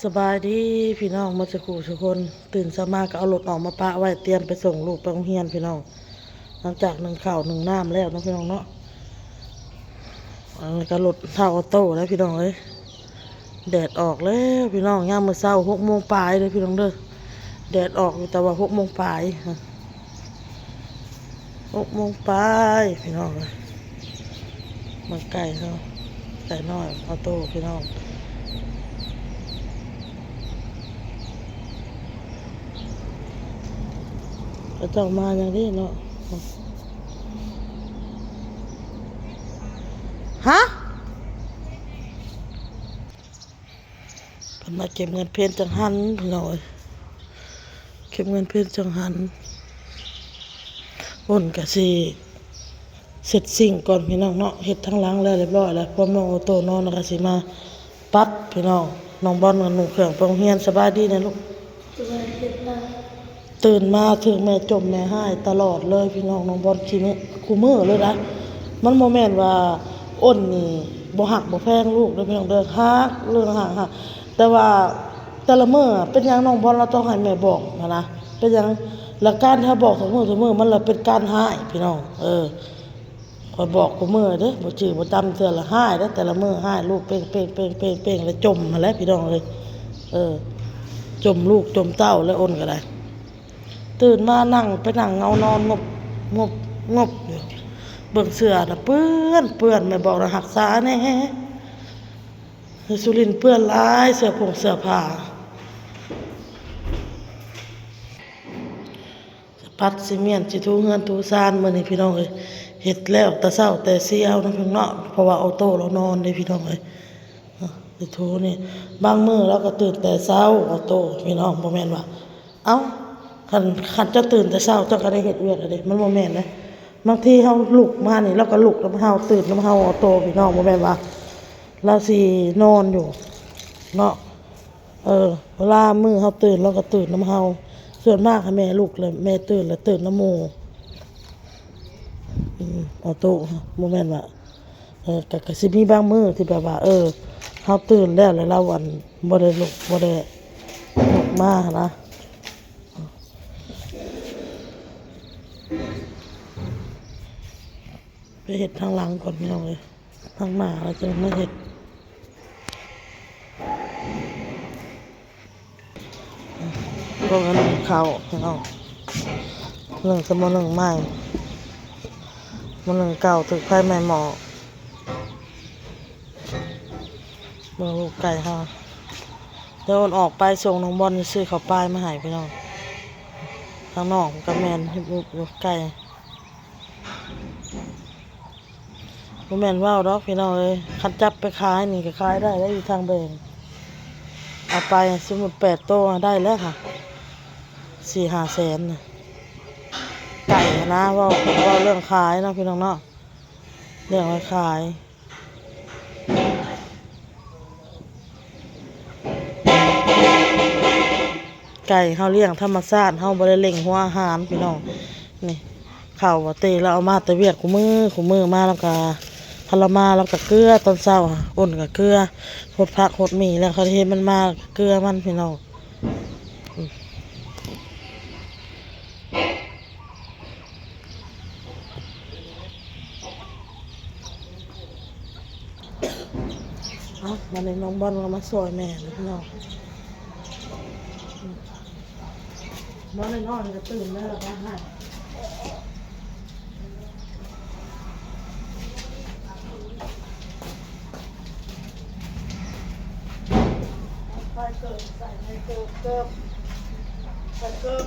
ສະບາຍດີພີ່ນ້ອງໝົດສູ່ຜູ້ສູ່ຄົນ. ຕື່ນເຊົ້າມາກໍເອົາລົດອອກມາປະໄວ້ ຕຽມໄປສົ່ງລູກໄປໂຮງຮຽນພີ່ນ້ອງ. ຫຼັງຈາກໜຶ້ງເຂົ້າໜຶ້ງນ້ຳແລ້ວເນາະພີ່ນ້ອງເນາະ, ອັນນີ້ກໍລົດເຊົ່າອອໂຕ້ແລ້ວພີ່ນ້ອງເອີຍ. ແດດອອກແລ້ວພີ່ນ້ອງ, ຍາມມື້ເຊົ້າຫົກໂມງປາຍເດີພີ່ນ້ອງເດີ. ແດດອອກຢູ່ ແຕ່ວ່າຫົກໂມງປາຍ ຫົກໂມງປາຍພີ່ນ້ອງເອີຍ. ເບິ່ງໄກ່ເຮົາ ໄກ່ນ້ອຍອອໂຕ້ພີ່ນ້ອງ. ເຂົາເຈົ້າມາຫຍັງເດ້ເນາະ? ຮະ? ເພິ່ນມາເກັບເງິນເພນຈັງຫັນພີ່ນ້ອງເອີຍ, ເກັບເງິນເພນຈັງຫັນ. ໂອນກະຊິເຊັດຊິງກ່ອນພີ່ນ້ອງເນາະ, ເຮັດທາງຫຼັງແລ້ວລຽບຮ້ອຍແລ້ວ. ພວມນ້ອງໂອໂຕ້ນອນ ແລ້ວກະຊິມາປັດພີ່ນ້ອງ. ນ້ອງບອນກໍນຸ່ງເຄື່ອງໄປໂຮງຮຽນ. ສະບາຍດີນະລູກ. ສະບາຍດີ. ຕື່ນມາຖືກແມ່ຈົ່ມແມ່ຮ້າຍຕະຫຼອດເລີຍພີ່ນ້ອງ. ນ້ອງບອນຂີ້ເມະຄູ່ມື້ເລີຍນະ. ມັນບໍ່ແມ່ນວ່າໂອນນີ້ບໍ່ຮັກບໍ່ແພງລູກເດີພີ່ນ້ອງເດີ, ຮັກ ເລື່ອງຮັກ ຮັກ. ແຕ່ວ່າແຕ່ລະມື້ເປັນຫຍັງນ້ອງບອນລາວຕ້ອງໃຫ້ແມ່ບອກຫັ້ນນະ, ເປັນຫຍັງ? ແລ້ວການທີ່ເຮົາບອກທຸກມື້ທຸກມື້ ມັນລະເປັນການຮ້າຍພີ່ນ້ອງ. ເອີ ຂ້ອຍບອກຄູ່ມື້ເດ້, ບໍ່ຈື່ບໍ່ຈຳເທື່ອລະຮ້າຍເດ້. ແຕ່ລະມື້ຮ້າຍລູກເປັງໆໆໆ ລະຈົ່ມຫັ້ນແຫຼະພີ່ນ້ອງເອີຍ. ເອີ ຈົ່ມລູກຈົ່ມເຕົ້າແລ້ວ ໂອນກໍໄດ້. ຕື່ນມານັ່ງ ໄປນັ່ງເຫງົານອນງົບ ງົບ ງົບຢູ່. ເບິ່ງເສື້ອນະເປື້ອນ ເປື້ອນ, ແມ່ບອກນະ ຮັກສາແດ່. ຢູ່ສຸລິນເປື້ອນຫຼາຍ ເສື້ອຜົງເສື້ອຜ້າ. ຊິປັດ ຊິມ້ຽນ ຊິຖູເຮືອນຖູຊານ. ມື້ນີ້ພີ່ນ້ອງເອີຍ ເຮັດແລ້ວແຕ່ເຊົ້າແຕ່ຊຽວເນາະພີ່ນ້ອງເນາະ, ເພາະວ່າໂອໂຕ້ລາວນອນເດ້ພີ່ນ້ອງເອີຍ. ເອີ ຊິຖູນີ້ ບາງມື້ລາວກໍຕື່ນແຕ່ເຊົ້າ ໂອໂຕ້ພີ່ນ້ອງ. ບໍ່ແມ່ນວ່າ ເອົ້າ ຄັນ ຄັນເຈົ້າຕື່ນແຕ່ເຊົ້າ ເຈົ້າກໍໄດ້ເຮັດວຽກແລ້ວເດ້, ມັນບໍ່ແມ່ນເດ້. ບາງທີເຮົາລຸກມານີ້ ລາວກໍລຸກນຳເຮົາ ຕື່ນນຳເຮົາ ໂອໂຕ້ພີ່ນ້ອງ. ບໍ່ແມ່ນວ່າລາວຊິນອນຢູ່ເນາະ. ເອີ ເວລາມື້ເຮົາຕື່ນ ລາວກໍຕື່ນນຳເຮົາ. ສ່ວນມາກໃຫ້ແມ່ລຸກແລ້ວ ແມ່ຕື່ນແລ້ວ ຕື່ນນຳໝູ່. ອືມ ໂອໂຕ້ ບໍ່ແມ່ນວ່າ ເອີ ກໍ ກໍຊິມີບາງມື້ທີ່ແບບວ່າ ເອີ ເຮົາຕື່ນແລ້ວ ແລ້ວລາວ ອັນ ບໍ່ໄດ້ລຸກ ບໍ່ໄດ້ລຸກມາຫັ້ນນະ. ໄປເຮັດທາງຫຼັງກ່ອນພີ່ນ້ອງເອີຍ, ທາງໜ້າລາວຈະມາເຮັດ. ພວກອັນໜຶ້ງເຂົ້າພີ່ນ້ອງ, ໜຶ້ງຊະໝໍ້ໜຶ້ງໃໝ່, ໝໍ້ໜຶ້ງເກົ່າຖືກໄຟໄໝ້ໝໍ້. ເບິ່ງລູກໄກ່ເຮົາ. ດຽວອອກໄປສົ່ງນ້ອງບອນ ຊື້ເຂົ້າປາຍມາໃຫ້ພີ່ນ້ອງ. ທາງນອກກໍແມ່ນຮີບໆຢູ່ ໄກ່. ບໍ່ແມ່ນເວົ້າດອກພີ່ນ້ອງເອີຍ, ຄັນຈັບໄປຂາຍນີ້ກໍຂາຍໄດ້ແລ້ວ ຢູ່ທາງແບງ. ເອົາໄປສົມມຸດແປດໂຕໄດ້ແລ້ວຫະ ສີ່ຫ້າແສນນະ. ໄກ່ຫັ້ນນະ ເວົ້າ ເວົ້າເລື່ອງຂາຍເນາະພີ່ນ້ອງເນາະ, ເລື່ອງໄວ້ຂາຍ. ໄກ່ເຮົາລ້ຽງທຳມະຊາດ, ເຮົາບໍ່ໄດ້ເລັ່ງຫົວອາຫານພີ່ນ້ອງ. ນີ້ ເຂົ້າວ່າເຕລາວເອົາມາແຕ່ວຽກຄູ່ມື້ ຄູ່ມື້ມາ ລາວກະ ຄັນລາວມາລາວກະເກືອ. ຕອນເຊົ້າຫັ້ນ ໂອນກະເກືອ, ຫົດຜັກຫົດໝີ່ ແລ້ວເຂົາເຫັນມັນມາເກືອມັນພີ່ນ້ອງ. ເອົາ ບາດນີ້ນ້ອງບອນກໍມາຊ່ອຍແມ່ແລ້ວພີ່ນ້ອງ. ບອນນ້ອຍໆກໍຕື່ນແລ້ວ ລະກະໃຫ້ ໃສ່ເກີບ ໃສ່ເກີບ ໃສ່ເກີບ.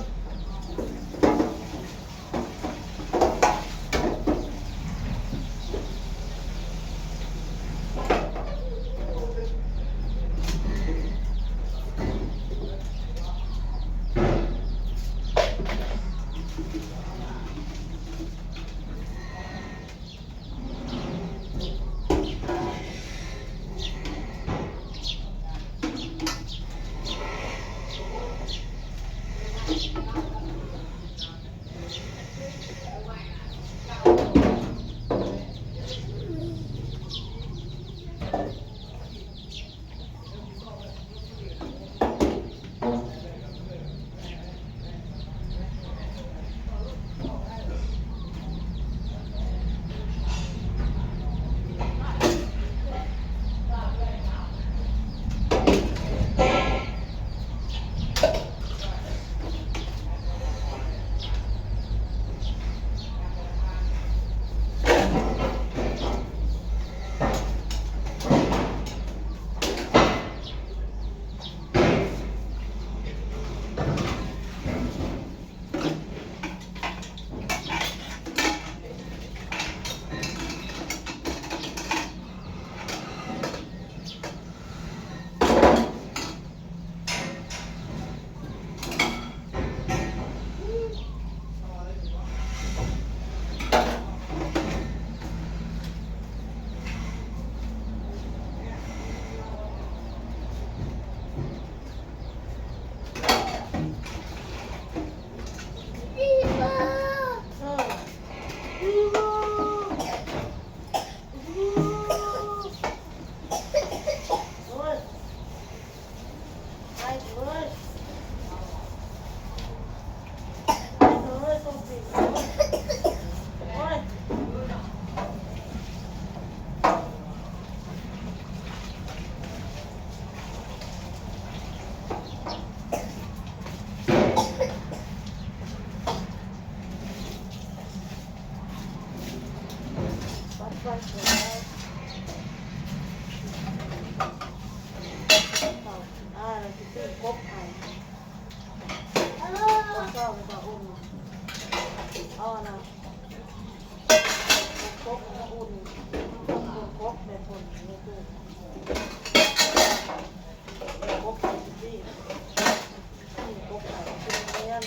ກົບໃຫ້ ເອົາເຂົ້າແລ້ວກໍອຸ່ນ ເອົາອັນນັ້ນ ກົບໃຫ້ມັນອຸ່ນ ຕົ້ມກົບແບບຄົນນີ້ຄື ກົບໃຫ້ມັນດີ ນີ້ກົບໃຫ້ມັນແໜ້ນ.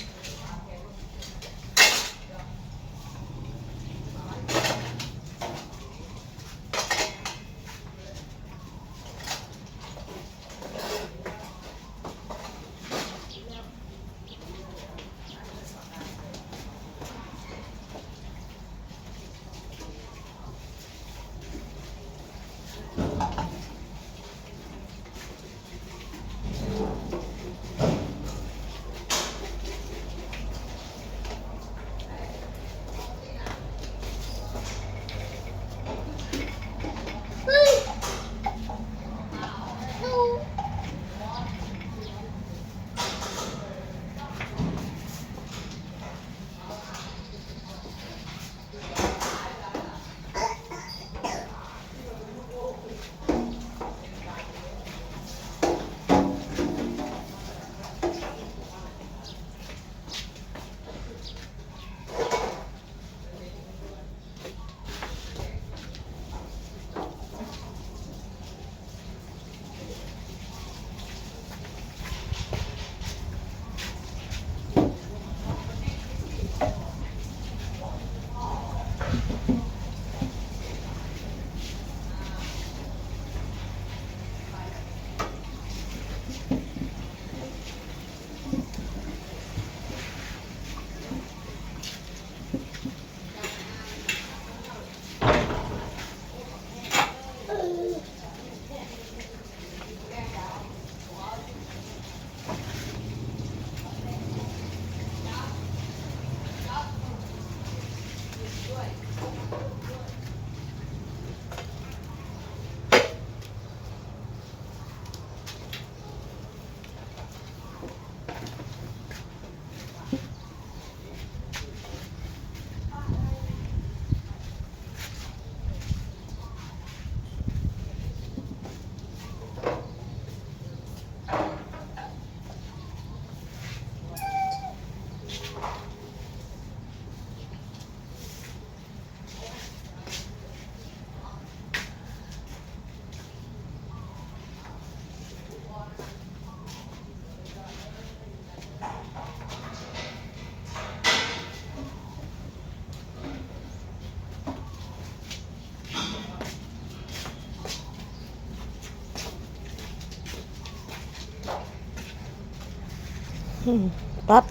ອືມ ຕັດ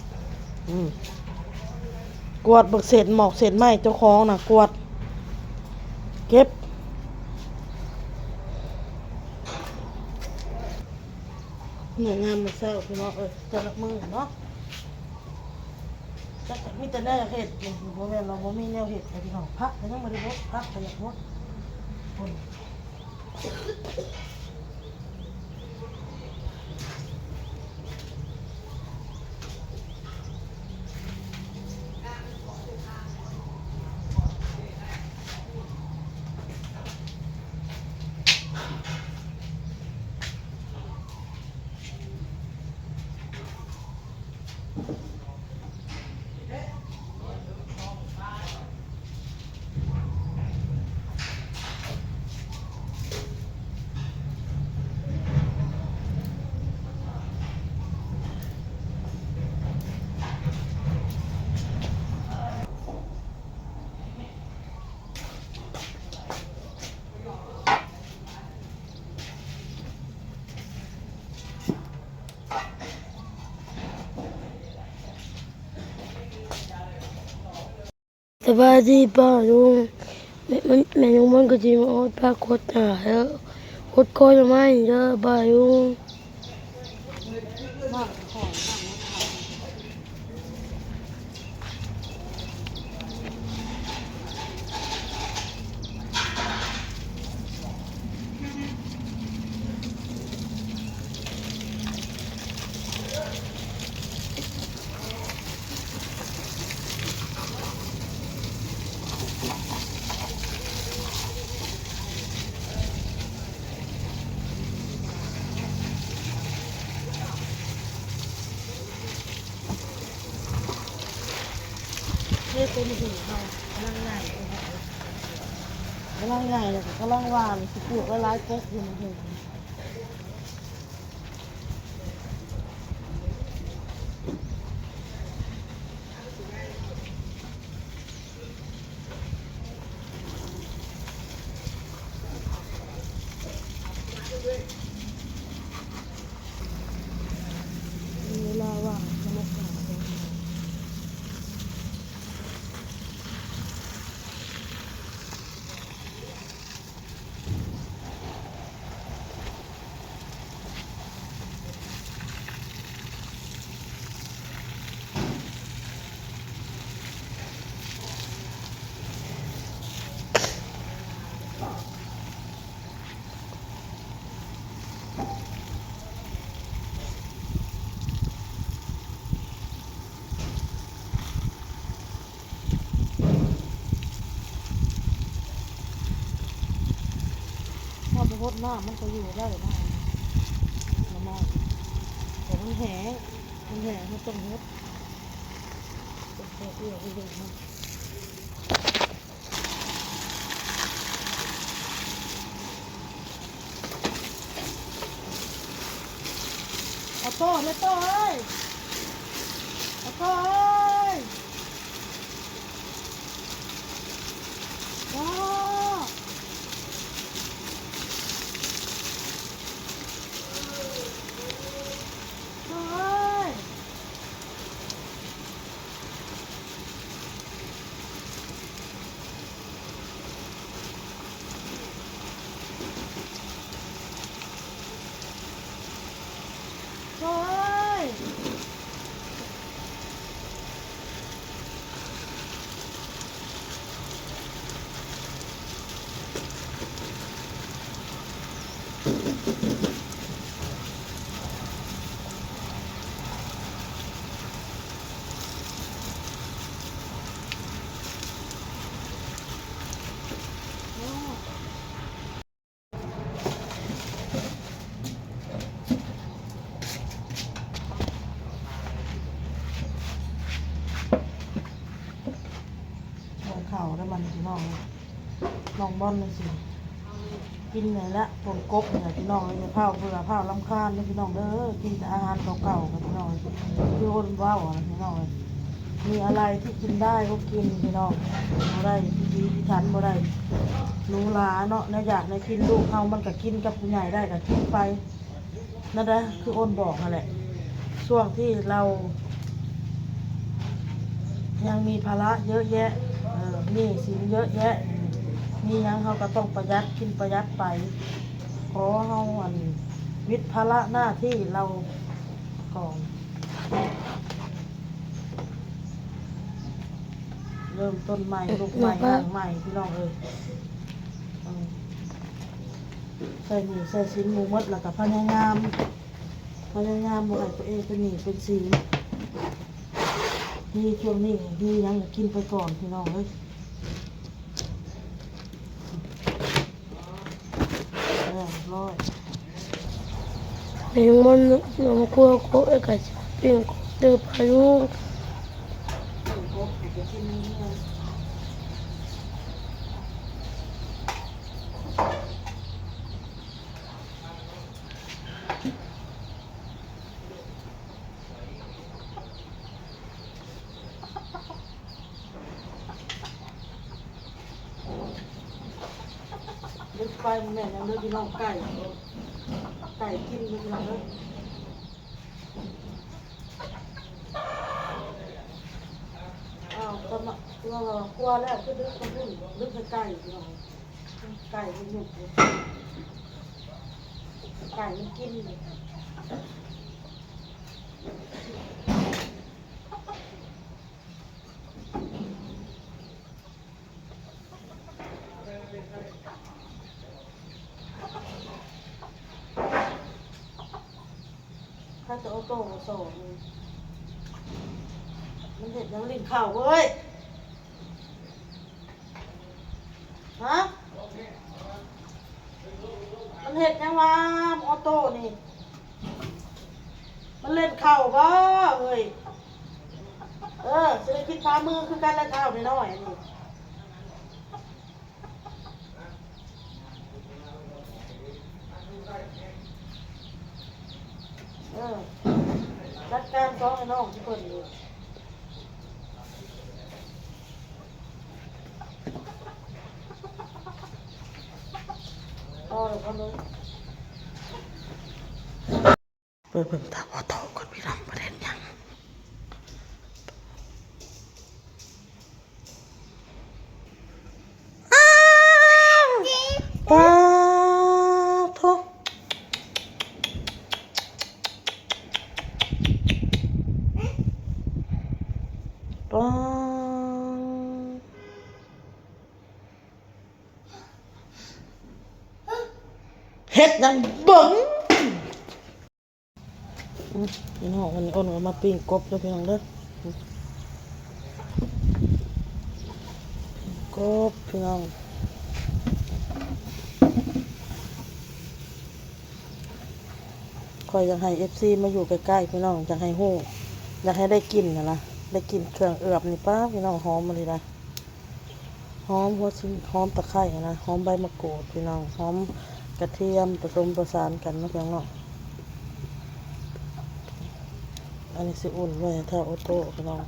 ອືມ ກວາດເບິ່ງເສດໝອກເສດໄມ້ເຈົ້າຂອງນະ ກວາດ ເກັບ ງາມມື້ເຊົ້າພີ່ນ້ອງເອີຍ ແຕ່ລະມື້ເນາະ ຈັກມີແຕ່ແນວເຮັດ ບໍ່ແມ່ນວ່າບໍ່ມີແນວເຮັດເດ້ພີ່ນ້ອງ ຜັກກໍຍັງບໍ່ໄດ້ບົດ ຜັກກໍຢາກບົດ ພຸ້ນ. ສະບາຍດີປ້າລຸງ ແມ່ ແມ່ ແມ່ຍົງມັນກໍຊິມາອອດພາກົດຫາເດີ ກົດກ້ອຍໜໍ່ໄມ້ເດີປ້າລຸງ. ສ ເປັນຫຸ່ງເຮົາກຳລັງໃຫຍ່ ກຳລັງໃຫຍ່ ແລ້ວກໍກຳລັງຫວ່ານ ຊິປູກຫຼາຍໆກົກຢູ່ ມັນຫຸ່ງ. ເວລາວ່າງ ຖ້າບໍ່ຫົດນ້ຳມັນກໍຢູ່ໄດ້ເນາະ ໜໍ່ໄມ້ ແຕ່ມັນແຫ້ງ ມັນແຫ້ງ ເຮົາຕ້ອງຫົດ ເພື່ອເອື້ອໄປເຮັດມັນ. ອາໂຕ້ ແມ່ໂຕ້ເອີຍ ອາໂຕ້ເອີຍ ໂອ້ ໂອ້ເອີຍ. ໂອ້ຍ ເຂົ້າແລ້ວມັນ ພີ່ນ້ອງເອີຍ ນ້ອງບອນນີ້ຊິ ກິນນີ້ແຫຼະ ຕົ້ມກົກນີ້ແຫຼະ ພີ່ນ້ອງເອີຍ ຢ່າຟ້າວເບື່ອຟ້າວລຳຄານເດີ ພີ່ນ້ອງເດີ ກິນແຕ່ອາຫານເກົ່າໆ ພີ່ນ້ອງເອີຍ ຄືຄົນເວົ້າຫັ້ນແຫຼະ ພີ່ນ້ອງເອີຍ ມີອະໄລທີ່ກິນໄດ້ກໍກິນ ພີ່ນ້ອງ ບໍ່ໄດ້ພິຖີພິຖັນ ບໍ່ໄດ້ຫຼູຫຼາເນາະ ແນວຢາກແນວກິນ ລູກເຮົາມັນກໍກິນກັບຜູ້ໃຫຍ່ໄດ້ກໍກິນໄປ. ນັ້ນແຫຼະ ຄືໂອນບອກຫັ້ນແຫຼະ ຊ່ວງທີ່ເຮົາຍັງມີພາລະເຍອະແຍະ ເອີ ໜີ້ສິນເຍອະແຍະ ມີຫຍັງເຮົາກໍຕ້ອງປະຢັດກິນປະຢັດໄປ ຂໍເຮົາ ອັນ ວິດພາລະໜ້າທີ່ເຮົາກ່ອນ ເລີ່ມຕົ້ນໃໝ່ ລຸກໃໝ່ ຫຍັງໃໝ່ ພີ່ນ້ອງເອີຍ ເອີ. ໃຊ້ໜີ້ໃຊ້ສິນໝູ່ໝົດ ແລ້ວກໍພະຍາຍາມ ພະຍາຍາມບໍ່ໃຫ້ຕົວເອງເປັນໜີ້ເປັນສິນ ມີຊ່ວງນີ້ມີຫຍັງກໍກິນໄປກ່ອນ ພີ່ນ້ອງເອີຍ ແລ້ວຮຽບຮ້ອຍ ແມງມັນ ນ້ຳຂົ້ວກົກ ແລ້ວກໍຊິປີ້ງກົກເດີປ້າລຸງ. ເຮັດໄປແມ່ນຫຍັງເດີພີ່ນ້ອງ ໄກ່ ໄກ່ກິນເດີພີ່ນ້ອງເດີ. ອ້າວ ກໍມາ ຕົວວ່າຄົວແລ້ວຄືດຶກກະບຸ້ນ ດຶກໃຫ້ໄກ່ພີ່ນ້ອງ ໄກ່ມັນຫຍຸກ ໄກ່ມັນກິນ. ໃຜຈະເອົາໂຕມາສອນ ມັນເຮັດຫຍັງຫຼິ້ນເຂົ້າເວີຍ? ຮະ? ມັນເຮັດຫຍັງວະ ອອໂຕ້ນີ້? ມັນຫຼິ້ນເຂົ້າບໍ່ເຮີ້ຍ? ເອີ ເອີ ຊິໄດ້ກິນຝາມືຄືກັນແຫຼະ ທ້າວນ້ອຍໆ ອັນນີ້. ເອີ ຈັດການສອງອ້າຍນ້ອງທີ່ເພິ່ນນີ້ ພໍແລ້ວ ພໍເລີຍ. ເປີດເບິ່ງຕາບໍ່ໂຕກ່ອນພີ່ນ້ອງ ບໍ່ໄດ້ຫຍັງ. ອ້າວ ປາໂທ ປາ ເຮັດຫຍັງເບິ່ງ. ອືມ ພີ່ນ້ອງ ອັນນີ້ອ້ນກໍມາປີ້ງກົບເດີພີ່ນ້ອງເດີ ປີ້ງກົບພີ່ນ້ອງ. ຂ້ອຍຢາກໃຫ້ເອັຟຊີມາຢູ່ໃກ້ໆ ພີ່ນ້ອງ ຢາກໃຫ້ຮູ້ ຢາກໃຫ້ໄດ້ກິ່ນຫັ້ນນະ ໄດ້ກິ່ນເຄື່ອງເອືອບນີ້ ປາ ພີ່ນ້ອງ ຫອມອີ່ຫຼີໃດ. ຫອມຫົວຊິ ຫອມຕະໄຄຫັ້ນນະ ຫອມໃບມະກູດພີ່ນ້ອງ ຫອມກະທຽມ ປະສົມປະສານກັນເນາະພີ່ນ້ອງເນາະ. ອັນນີ້ຊິອຸ່ນໄວ້ຖ້າໂອໂຕ້ພີ່ນ້ອງ.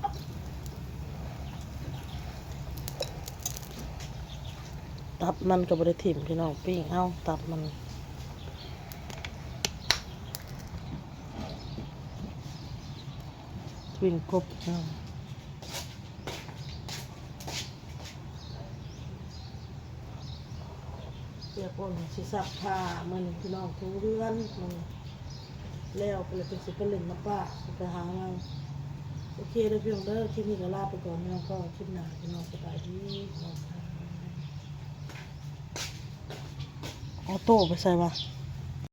ຕັບມັນກໍບໍ່ໄດ້ຖິ້ມພີ່ນ້ອງ ປີ້ງເອົາຕັບມັນ ປີ້ງກົບພີ່ນ້ອງ. ປຽກຝົນຊິຊັກຜ້າມື້ນີ້ພີ່ນ້ອງ ຖູເຮືອນມື້ນີ້ ແລ້ວກໍເລີຍຈັ່ງຊິໄປຫຼິ້ນນຳປ້າ ຊິໄປຫາງານ. ໂອເຄເດີພີ່ນ້ອງເດີ ຄລິບນີ້ກໍລາໄປກ່ອນພີ່ນ້ອງ ພໍ້ຄລິບໜ້າພີ່ນ້ອງ ສະບາຍດີພີ່ນ້ອງ. ອໍໂຕ້ໄປໃສວະ?